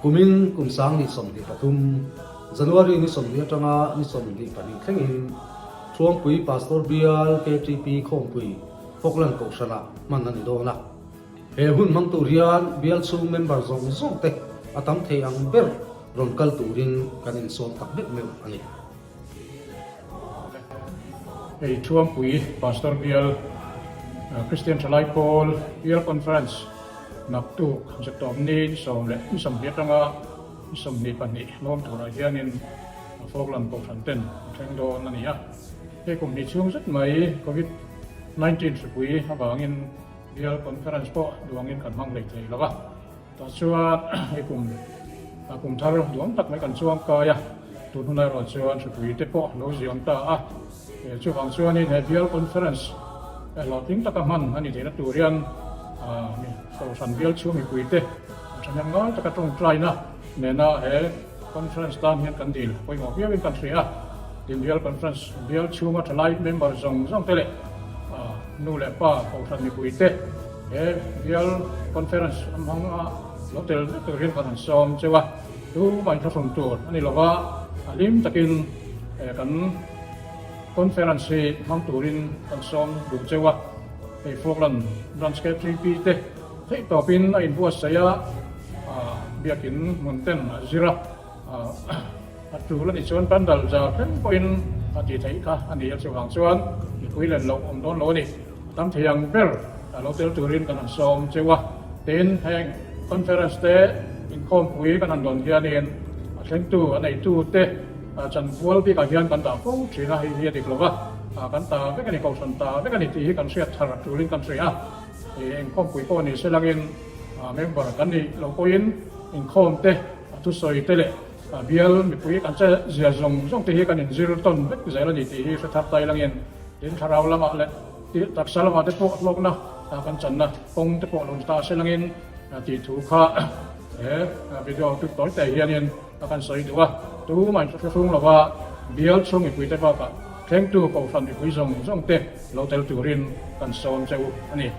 Kumin kum 2023, January ni 20 atanga ni 22 thlengin Thuampui Pastor Bial KTP Khawmpui Falkland Kohhranah hman a ni dawn a. He hun hmang tur hian bial chhung member zawng zawng te a tam thei ang ber rawn kal turin kan insawm tak meuh meuh a ni. Hei Thuampui Pastor Bial Kristian Thalai Pawl Bial Conference naktuk Zatawmni ni 12 atanga ni 22 lawm turah hianin Falkland Kohhran ten a thleng dawn a ni a. Hei kum hnih chhung zet mai Covid 19 hripui avangin Bial Conference pawh duangin kan hmang hlei thei lo va, tah chuan hei kum kum thar duang tak mai kan chuang kai a, tun hunah erawh chuan hripui te pawh lo ziam ta a, chuvang chuanin he Bial Conference hlawhtling taka hman a ni theihna tur hian Kohhran bial chhung mipui te thahnem ngai taka tawngtaina nena he Conference tan hian kan dil pawimawh viauin kan hria a, tin Bial Conference bial chhunga thalai member zawng zawng te leh nu leh pa Kohhran mipui te he Bial Conference a hmang a lo tel vek tur hian kan han sawm cheu a, tumah inthlahrun tur a ni lova, a hlim takin kan Conference hi hmang turin kan sawm duh cheu a, hei Falkland Branch KTP te Theih tawpin a inbuatsaih a, biakin hmun ten a zir a, a tul a nih chuan pandal zar thleng pawhin a tih theih kha a ni a, chuvang chuan mipui len loh awm dawn lo a ni. A tam thei ang ber lo tel turin kan han sawm cheu a, tin heng conference te inkhawmpui kan han dawn hianin a thlengtu a neitu te chanpual bikah hian kan dah fo thin a, hei hi a dik lo va, kan ta vek a ni, kohhran ta vek a ni tih hi kan hriat thar tulin kan hria a. Inkhawmpui pawh ni se langin member kan nih loh pawhin inkhawm te, a thusawi te leh bial mipui kan che zia zawng zawng te hi kan inzir tawn vek zel a ni tih hi hre thar tai langin tin thlarau lamah leh taksa lamah te pawh hlawkna kan channa kawng te pawh lo ni ta se langin tih thu kha he video tut tawi te hianin a kan sawi duh a. Tumah in hre hrung lova bial chhung mipui te bakah thlengtu kohhran mipui zawng zawng te lo tel turin kan sawm che u a ni.